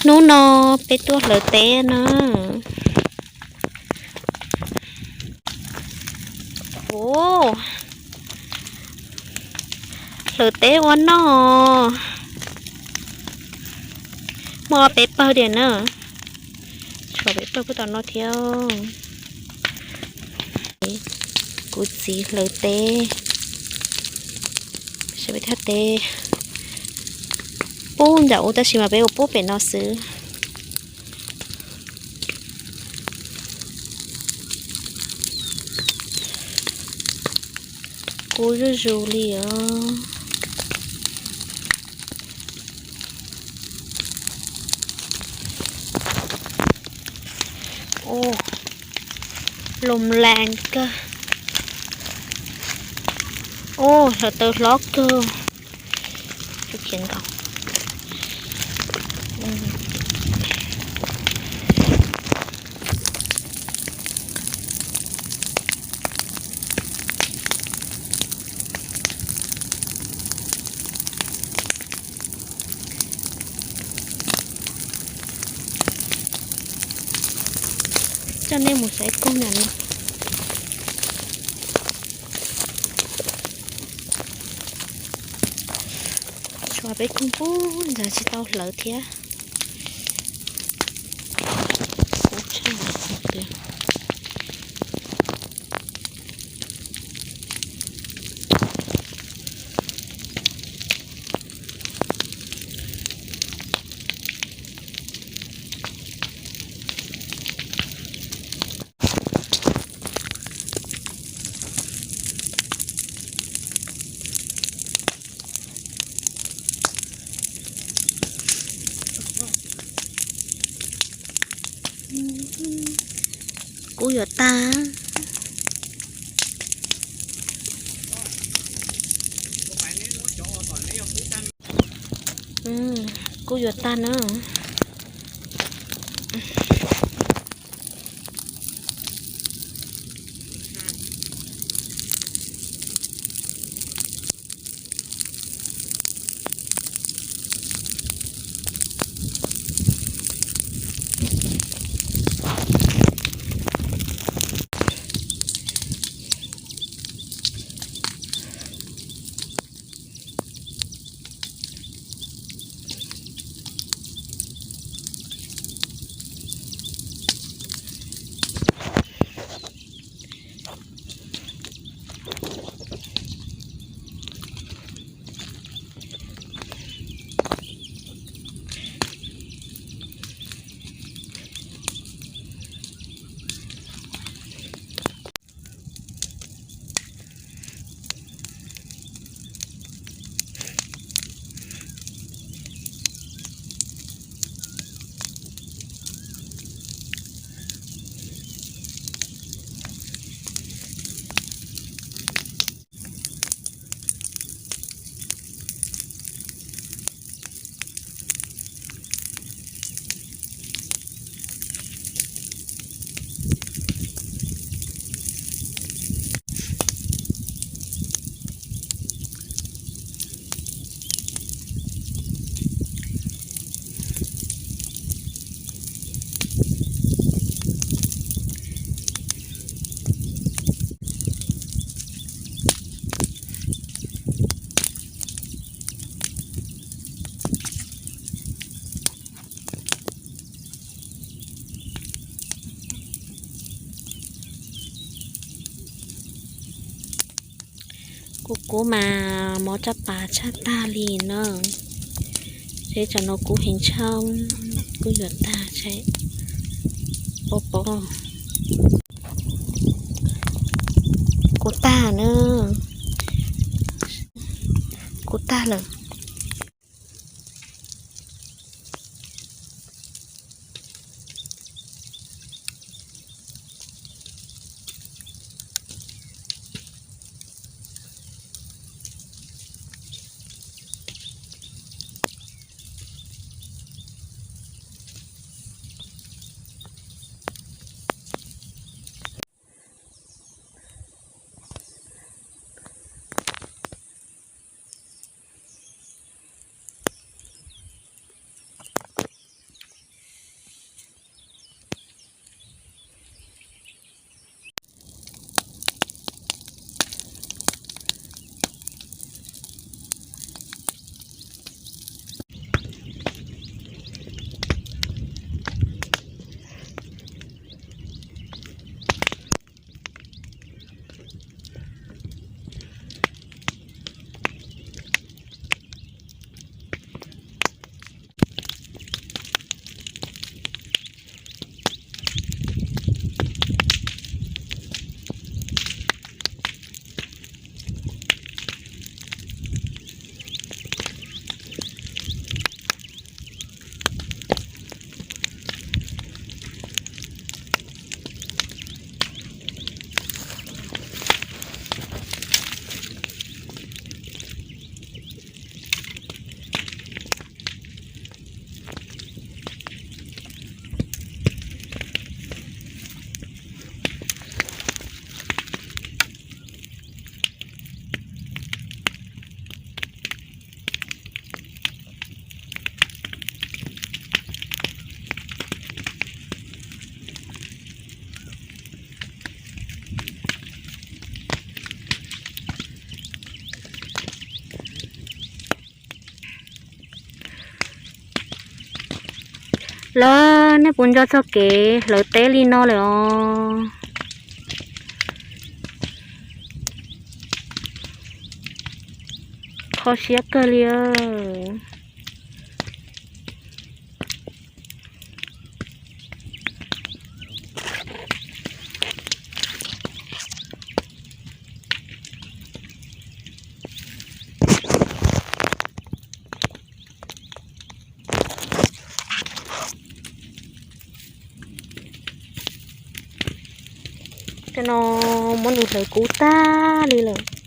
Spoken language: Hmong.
Hnub no peb tuaj hlawv teb na. Ua, hlawv teb ua noj. Muaj peb pawg diam na. Tshuav peb pawg puag tom no thiab. Kuv txiv hlawv teb, peb thaj teb pub nram ub tab sis mas peb ua pub pem no xwb. Kub zuj zus li os. Ua, lom lees kawg. Ua, hluav taws hlob kawg. Coj nej mus saib koog na. Tshuav peb koog pub ntawd tsis tau hlawv thiab. Kub tshaj. Kub yuav tag. Kub yuav tag na. Kub kub mas mov raj pas tshaj tag li na. Seb tsam no kub heev tshaj, kub yuav tag seb. Pom pom. Kub tag na. Kub tag lawm. Lawv, nej puas nco txog kev hlawv teb li no lawm os? Kho siab kawg li. Cov no muab nws hlawv kub tag li lawm.